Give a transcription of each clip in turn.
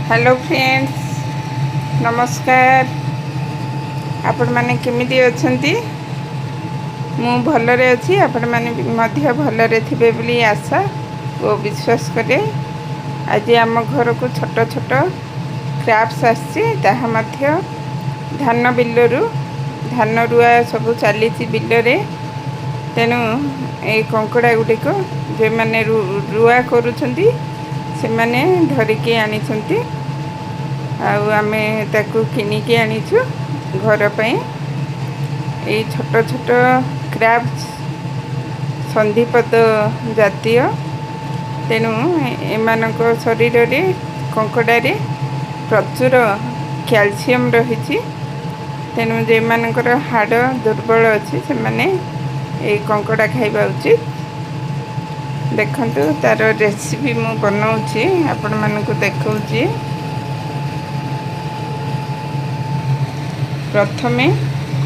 Hello friends, ନମସ୍କାର। ଆପଣମାନେ କେମିତି ଅଛନ୍ତି? ମୁଁ ଭଲରେ ଅଛି। ଆପଣମାନେ ବି ମଧ୍ୟ ଭଲରେ ଥିବେ ବୋଲି ଆଶା ଓ ବିଶ୍ୱାସ କରେ। ଆଜି ଆମ ଘରକୁ ଛୋଟ ଛୋଟ କ୍ରାବ୍ସ ଆସିଛି, ତାହା ମଧ୍ୟ ଧାନ ବିଲରୁ। ଧାନ ରୁଆ ସବୁ ଚାଲିଛି ବିଲରେ। ତେଣୁ ଏଇ କଙ୍କଡ଼ା ଗୁଡ଼ିକ ଯେଉଁମାନେ ରୁଆ କରୁଛନ୍ତି, ସେମାନେ ଧରିକି ଆଣିଛନ୍ତି ଆଉ ଆମେ ତାକୁ କିଣିକି ଆଣିଛୁ ଘର ପାଇଁ। ଏଇ ଛୋଟ ଛୋଟ କ୍ରାବ୍ସ ସନ୍ଧିପଦ ଜାତୀୟ। ତେଣୁ ଏମାନଙ୍କ ଶରୀରରେ, କଙ୍କଡ଼ାରେ ପ୍ରଚୁର କ୍ୟାଲସିୟମ୍ ରହିଛି। ତେଣୁ ଯେଉଁମାନଙ୍କର ହାଡ଼ ଦୁର୍ବଳ ଅଛି, ସେମାନେ ଏଇ କଙ୍କଡ଼ା ଖାଇବା ଉଚିତ। ଦେଖନ୍ତୁ, ତା'ର ରେସିପି ମୁଁ ବନାଉଛି, ଆପଣମାନଙ୍କୁ ଦେଖାଉଛି। ପ୍ରଥମେ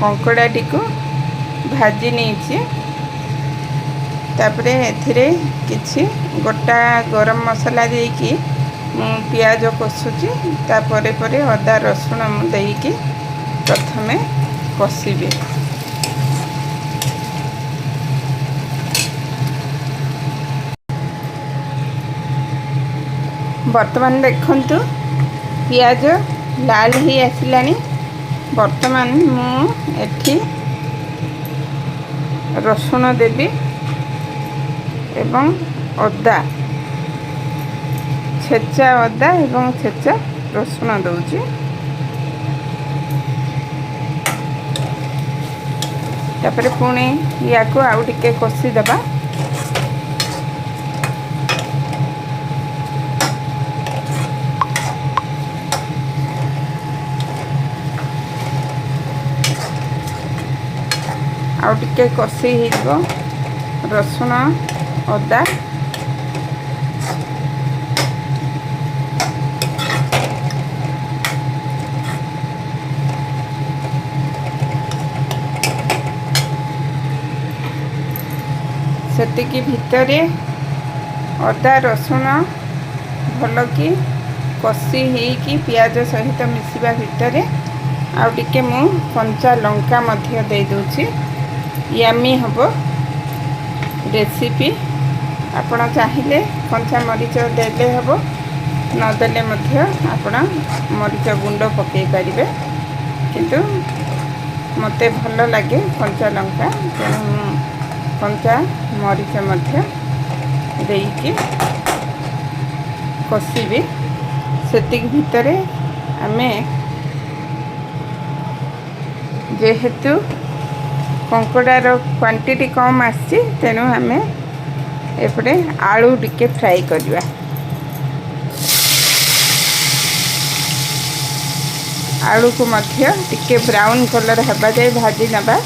କଙ୍କଡ଼ାଟିକୁ ଭାଜି ନେଇଛି। ତାପରେ ଏଥିରେ କିଛି ଗୋଟା ଗରମ ମସଲା ଦେଇକି ମୁଁ ପିଆଜ କଷୁଛି। ତାପରେ ପରେ ଅଦା ରସୁଣ ମୁଁ ଦେଇକି ପ୍ରଥମେ କଷିବି। ବର୍ତ୍ତମାନ ଦେଖନ୍ତୁ, ପିଆଜ ଲାଲ ହେଇ ଆସିଲାଣି। ବର୍ତ୍ତମାନ ମୁଁ ଏଠି ରସୁଣ ଦେବି ଏବଂ ଅଦା ଛେଚା, ଅଦା ଏବଂ ଛେଚା ରସୁଣ ଦେଉଛି। ତାପରେ ପୁଣି ୟାକୁ ଆଉ ଟିକେ କଷିଦେବା। ଆଉ ଟିକେ କଷି ହେଇଯିବ ରସୁଣ ଅଦା। ସେତିକି ଭିତରେ, ଅଦା ରସୁଣ ଭଲକି କଷି ହେଇକି ପିଆଜ ସହିତ ମିଶିବା ଭିତରେ, ଆଉ ଟିକେ ମୁଁ କଞ୍ଚା ଲଙ୍କା ମଧ୍ୟ ଦେଇଦେଉଛି। ୟାମି ହେବ ରେସିପି। ଆପଣ ଚାହିଁଲେ କଞ୍ଚା ମରିଚ ଦେଲେ ହେବ, ନଦେଲେ ମଧ୍ୟ ଆପଣ ମରିଚ ଗୁଣ୍ଡ ପକାଇ ପାରିବେ। କିନ୍ତୁ ମୋତେ ଭଲ ଲାଗେ କଞ୍ଚା ଲଙ୍କା, ତେଣୁ ମୁଁ କଞ୍ଚା ମରିଚ ମଧ୍ୟ ଦେଇକି କଷିବି। ସେତିକି ଭିତରେ ଆମେ ଯେହେତୁ କଙ୍କଡ଼ାର କ୍ୱାଣ୍ଟିଟି କମ୍ ଆସିଛି, ତେଣୁ ଆମେ ଏପଟେ ଆଳୁ ଟିକେ ଫ୍ରାଏ କରିବା। ଆଳୁକୁ ମଧ୍ୟ ଟିକେ ବ୍ରାଉନ୍ କଲର୍ ହେବା ଯାଏ ଭାଜି ନେବା।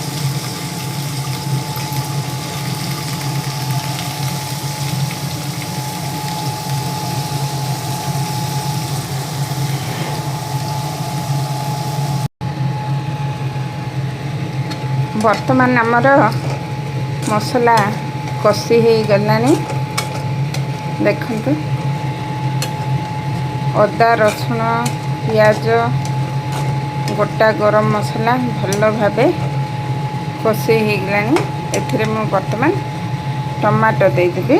ବର୍ତ୍ତମାନ ଆମର ମସଲା କଷି ହେଇଗଲାଣି। ଦେଖନ୍ତୁ, ଅଦା ରସୁଣ ପିଆଜ ଗୋଟା ଗରମ ମସଲା ଭଲ ଭାବେ କଷି ହେଇଗଲାଣି। ଏଥିରେ ମୁଁ ବର୍ତ୍ତମାନ ଟମାଟୋ ଦେଇଦେବି।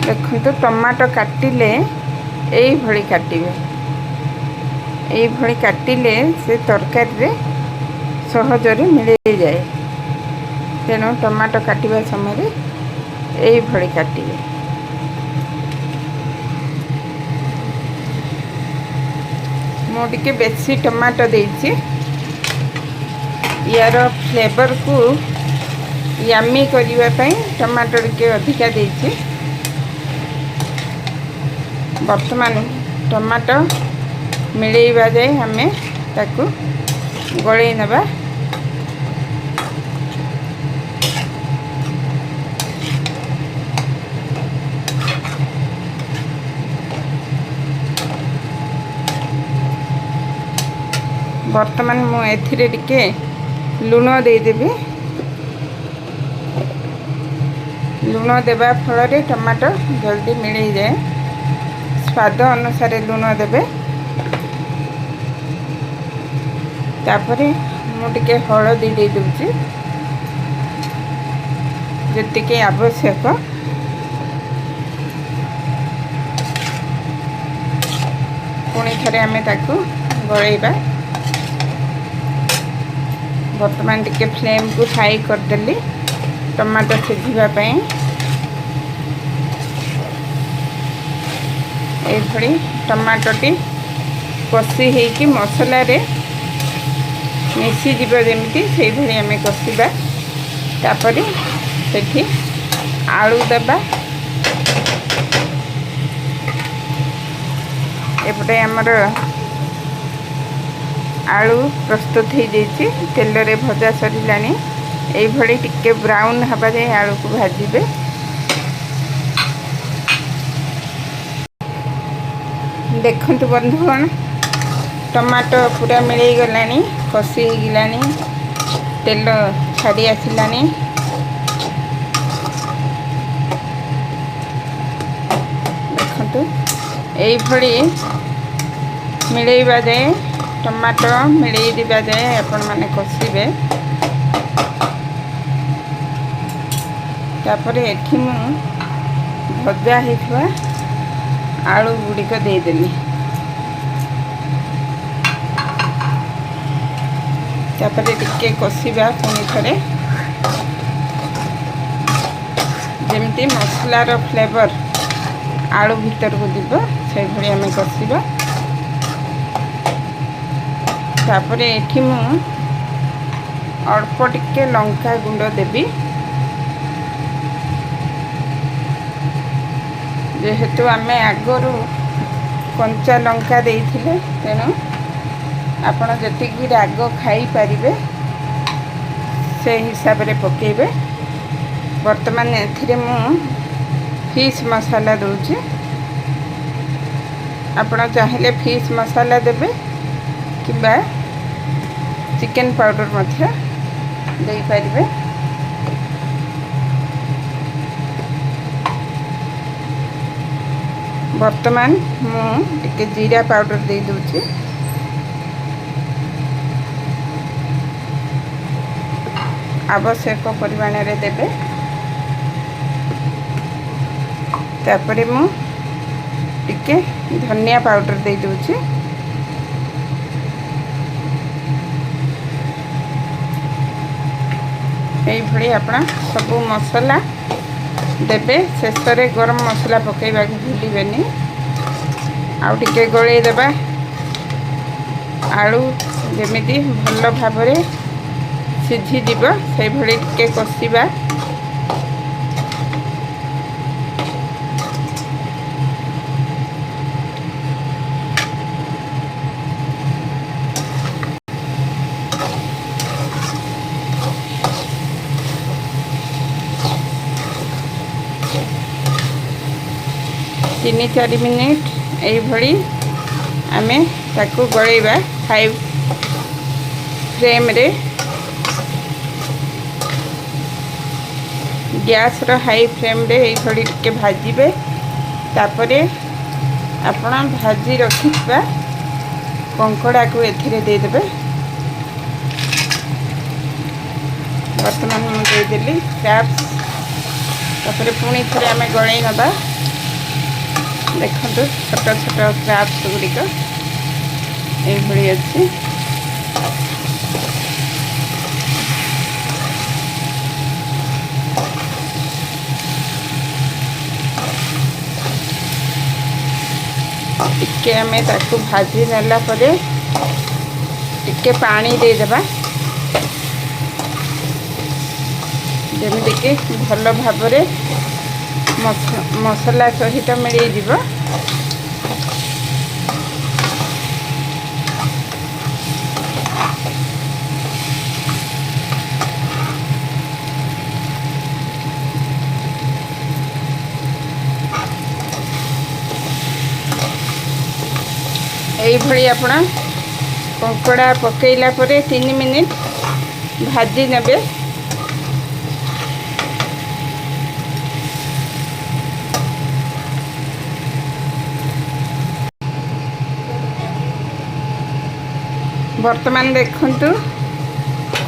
ଦେଖନ୍ତୁ, ଟମାଟୋ କାଟିଲେ ଏଇଭଳି କାଟିବେ। ଏଇଭଳି କାଟିଲେ ସେ ତରକାରୀରେ ସହଜରେ ମିଳେଇଯାଏ। ତେଣୁ ଟମାଟୋ କାଟିବା ସମୟରେ ଏଇଭଳି କାଟିବେ। ମୁଁ ଟିକେ ବେଶୀ ଟମାଟୋ ଦେଇଛି। ୟାର ଫ୍ଲେଭରକୁ ୟାମି କରିବା ପାଇଁ ଟମାଟୋ ଟିକେ ଅଧିକା ଦେଇଛି। ବର୍ତ୍ତମାନ ଟମାଟୋ ମିଳେଇବା ଯାଏ ଆମେ ତାକୁ ଗୋଳେଇ ନେବା। ବର୍ତ୍ତମାନ ମୁଁ ଏଥିରେ ଟିକେ ଲୁଣ ଦେଇଦେବି। ଲୁଣ ଦେବା ଫଳରେ ଟମାଟୋ ଜଲ୍ଦି ମିଳେଇଯାଏ। ସ୍ୱାଦ ଅନୁସାରେ ଲୁଣ ଦେବେ। ତାପରେ ମୁଁ ଟିକେ ହଳଦୀ ଦେଇଦେଉଛି, ଯେତିକି ଆବଶ୍ୟକ। ପୁଣି ଥରେ ଆମେ ତାକୁ ଗୋଳେଇବା। ବର୍ତ୍ତମାନ ଟିକେ ଫ୍ଲେମ୍କୁ ହାଇ କରିଦେଲି ଟମାଟୋ ସିଝିବା ପାଇଁ। ଏଇଭଳି ଟମାଟୋଟି କଷି ହେଇକି ମସଲାରେ ମିଶିଯିବ ଯେମିତି, ସେଇଭଳି ଆମେ କଷିବା। ତାପରେ ସେଠି ଆଳୁ ଦେବା। ଏପଟେ ଆମର ଆଳୁ ପ୍ରସ୍ତୁତ ହେଇଯାଇଛି, ତେଲରେ ଭଜା ସରିଲାଣି। ଏଇଭଳି ଟିକେ ବ୍ରାଉନ୍ ହେବା ଯାଏ ଆଳୁକୁ ଭାଜିବେ। ଦେଖନ୍ତୁ ବନ୍ଧୁଗଣ, ଟମାଟୋ ପୁରା ମିଳେଇଗଲାଣି, କଷି ହେଇଗଲାଣି, ତେଲ ଛାଡ଼ି ଆସିଲାଣି। ଦେଖନ୍ତୁ, ଏଇଭଳି ମିଳେଇବା ଯାଏ, ଟମାଟୋ ମିଳେଇ ଦେବା ଯାଏ ଆପଣମାନେ କଷିବେ। ତାପରେ ଏଠି ମୁଁ ଭଜା ହେଇଥିବା ଆଳୁ ଗୁଡ଼ିକ ଦେଇଦେଲି। ତାପରେ ଟିକେ କଷିବା ପୁଣି ଥରେ, ଯେମିତି ମସଲାର ଫ୍ଲେଭର୍ ଆଳୁ ଭିତରକୁ ଯିବ, ସେଇଭଳି ଆମେ କଷିବା। ତାପରେ ଏଠି ମୁଁ ଅଳ୍ପ ଟିକେ ଲଙ୍କା ଗୁଣ୍ଡ ଦେବି। ଯେହେତୁ ଆମେ ଆଗରୁ କଞ୍ଚା ଲଙ୍କା ଦେଇଥିଲେ, ତେଣୁ ଆପଣ ଯେତିକି ରାଗ ଖାଇପାରିବେ ସେ ହିସାବରେ ପକାଇବେ। ବର୍ତ୍ତମାନ ଏଥିରେ ମୁଁ ଫିସ୍ ମସଲା ଦେଉଛି। ଆପଣ ଚାହିଁଲେ ଫିସ୍ ମସଲା ଦେବେ କିମ୍ବା ଚିକେନ୍ ପାଉଡ଼ର ମଧ୍ୟ ଦେଇପାରିବେ। ବର୍ତ୍ତମାନ ମୁଁ ଟିକେ ଜିରା ପାଉଡ଼ର ଦେଇଦେଉଛି। ଆବଶ୍ୟକ ପରିମାଣରେ ଦେବେ। ତାପରେ ମୁଁ ଟିକେ ଧନିଆ ପାଉଡ଼ର ଦେଇଦେଉଛି। ଏଇଭଳି ଆପଣ ସବୁ ମସଲା ଦେବେ। ଶେଷରେ ଗରମ ମସଲା ପକାଇବାକୁ ଭୁଲିବେନି। ଆଉ ଟିକେ ଗୋଳେଇ ଦେବା। ଆଳୁ ଯେମିତି ଭଲ ଭାବରେ ସିଝିଯିବ, ସେଇଭଳି ଟିକେ କଷିବା। 3-4 ମିନିଟ୍ ଏଇଭଳି ଆମେ ତାକୁ ଗୋଳେଇବା ହାଇ ଫ୍ଲେମ୍ରେ। ଗ୍ୟାସ୍ର ହାଇ ଫ୍ଲେମ୍ରେ ଏଇଭଳି ଟିକେ ଭାଜିବେ। ତାପରେ ଆପଣ ଭାଜି ରଖିଥିବା କଙ୍କଡ଼ାକୁ ଏଥିରେ ଦେଇଦେବେ। ବର୍ତ୍ତମାନ ମୁଁ ଦେଇଦେଲି କ୍ରାବ୍ସ। ତାପରେ ପୁଣି ଥରେ ଆମେ ଗୋଳେଇ ନେବା। ଦେଖନ୍ତୁ, ଛୋଟ ଛୋଟ କ୍ରାବ୍ସ ଗୁଡ଼ିକ ଏଇଭଳି ଅଛି। ଟିକେ ଆମେ ତାକୁ ଭାଜି ନେଲା ପରେ ଟିକେ ପାଣି ଦେଇଦେବା, ଯେମିତିକି ଭଲ ଭାବରେ ମସଲା ସହିତ ମିଳେଇଯିବ। ଏଇଭଳି ଆପଣ କଙ୍କଡ଼ା ପକାଇଲା ପରେ 3 ମିନିଟ୍ ଭାଜି ନେବେ। ବର୍ତ୍ତମାନ ଦେଖନ୍ତୁ,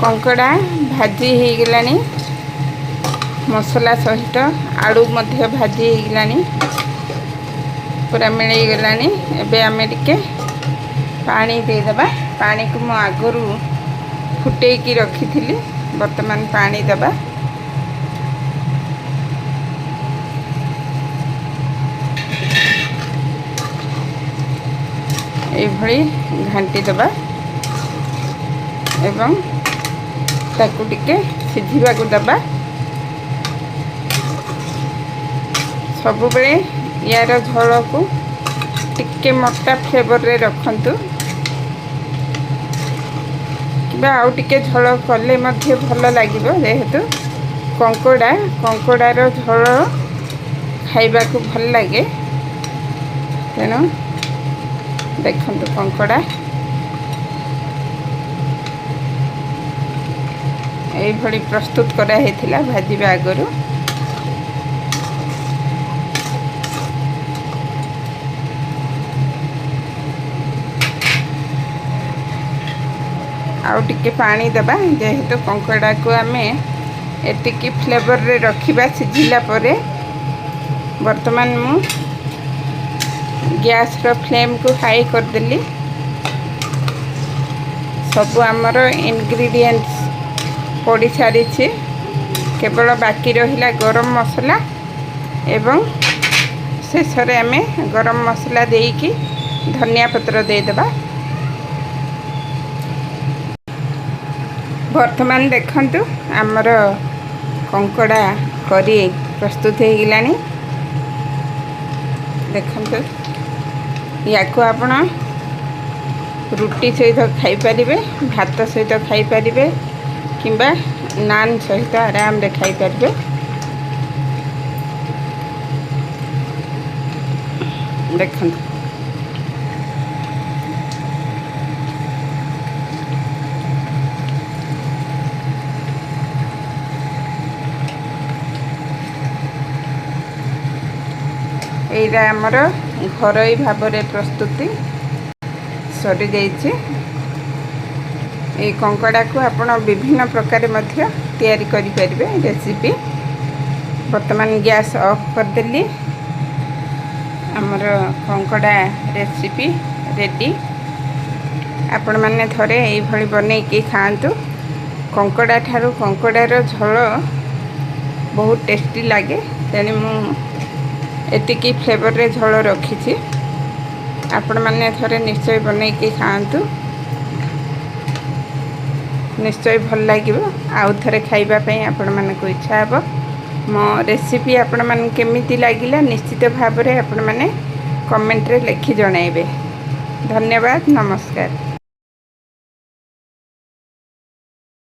କଙ୍କଡ଼ା ଭାଜି ହେଇଗଲାଣି। ମସଲା ସହିତ ଆଳୁ ମଧ୍ୟ ଭାଜି ହେଇଗଲାଣି, ପୁରା ମିଳେଇଗଲାଣି। ଏବେ ଆମେ ଟିକେ ପାଣି ଦେଇଦେବା। ପାଣିକୁ ମୁଁ ଆଗରୁ ଫୁଟେଇକି ରଖିଥିଲି। ବର୍ତ୍ତମାନ ପାଣି ଦେବା। ଏଇଭଳି ଘାଣ୍ଟି ଦେବା ଏବଂ ତାକୁ ଟିକେ ସିଝିବାକୁ ଦେବା। ସବୁବେଳେ ୟାର ଝୋଳକୁ ଟିକେ ମୋଟା ଫ୍ଲେଭରରେ ରଖନ୍ତୁ କିମ୍ବା ଆଉ ଟିକେ ଝୋଳ କଲେ ମଧ୍ୟ ଭଲ ଲାଗିବ। ଯେହେତୁ କଙ୍କଡ଼ା, କଙ୍କଡ଼ାର ଝୋଳ ଖାଇବାକୁ ଭଲ ଲାଗେ। ତେଣୁ ଦେଖନ୍ତୁ, କଙ୍କଡ଼ା ଏଇଭଳି ପ୍ରସ୍ତୁତ କରାହେଇଥିଲା ଭାଜିବା ଆଗରୁ। ଆଉ ଟିକେ ପାଣି ଦେବା, ଯେହେତୁ କଙ୍କଡ଼ାକୁ ଆମେ ଏତିକି ଫ୍ଲେଭରରେ ରଖିବା ସିଝିଲା ପରେ। ବର୍ତ୍ତମାନ ମୁଁ ଗ୍ୟାସ୍ର ଫ୍ଲେମ୍କୁ ହାଇ କରିଦେଲି। ସବୁ ଆମର ଇନଗ୍ରିଡ଼ିଏଣ୍ଟସ୍ ପଡ଼ିସାରିଛି। କେବଳ ବାକି ରହିଲା ଗରମ ମସଲା ଏବଂ ଶେଷରେ ଆମେ ଗରମ ମସଲା ଦେଇକି ଧନିଆ ପତ୍ର ଦେଇଦେବା। ବର୍ତ୍ତମାନ ଦେଖନ୍ତୁ, ଆମର କଙ୍କଡ଼ା କରି ପ୍ରସ୍ତୁତ ହେଇଗଲାଣି। ଦେଖନ୍ତୁ, ୟାକୁ ଆପଣ ରୁଟି ସହିତ ଖାଇପାରିବେ, ଭାତ ସହିତ ଖାଇପାରିବେ କିମ୍ବା ନାନ୍ ସହିତ ଆରାମରେ ଖାଇପାରିବେ। ଦେଖନ୍ତୁ। ଏଇଟା ଆମର ଘରୋଇ ଭାବରେ ପ୍ରସ୍ତୁତି ସରିଯାଇଛି। ଏଇ କଙ୍କଡ଼ାକୁ ଆପଣ ବିଭିନ୍ନ ପ୍ରକାର ମଧ୍ୟ ତିଆରି କରିପାରିବେ ରେସିପି। ବର୍ତ୍ତମାନ ଗ୍ୟାସ୍ ଅଫ୍ କରିଦେଲି। ଆମର କଙ୍କଡ଼ା ରେସିପି ରେଡ଼ି। ଆପଣମାନେ ଥରେ ଏଇଭଳି ବନେଇକି ଖାଆନ୍ତୁ। କଙ୍କଡ଼ା ଠାରୁ କଙ୍କଡ଼ାର ଝୋଳ ବହୁତ ଟେଷ୍ଟି ଲାଗେ। ତେଣୁ ମୁଁ ଏତିକି ଫ୍ଲେଭରରେ ଝୋଳ ରଖିଛି। ଆପଣମାନେ ଥରେ ନିଶ୍ଚୟ ବନେଇକି ଖାଆନ୍ତୁ, ନିଶ୍ଚୟ ଭଲ ଲାଗିବ। ଆଉ ଥରେ ଖାଇବା ପାଇଁ ଆପଣମାନଙ୍କୁ ଇଚ୍ଛା ହେବ। ମୋ ରେସିପି ଆପଣମାନଙ୍କୁ କେମିତି ଲାଗିଲା, ନିଶ୍ଚିତ ଭାବରେ ଆପଣମାନେ କମେଣ୍ଟରେ ଲେଖି ଜଣାଇବେ। ଧନ୍ୟବାଦ, ନମସ୍କାର।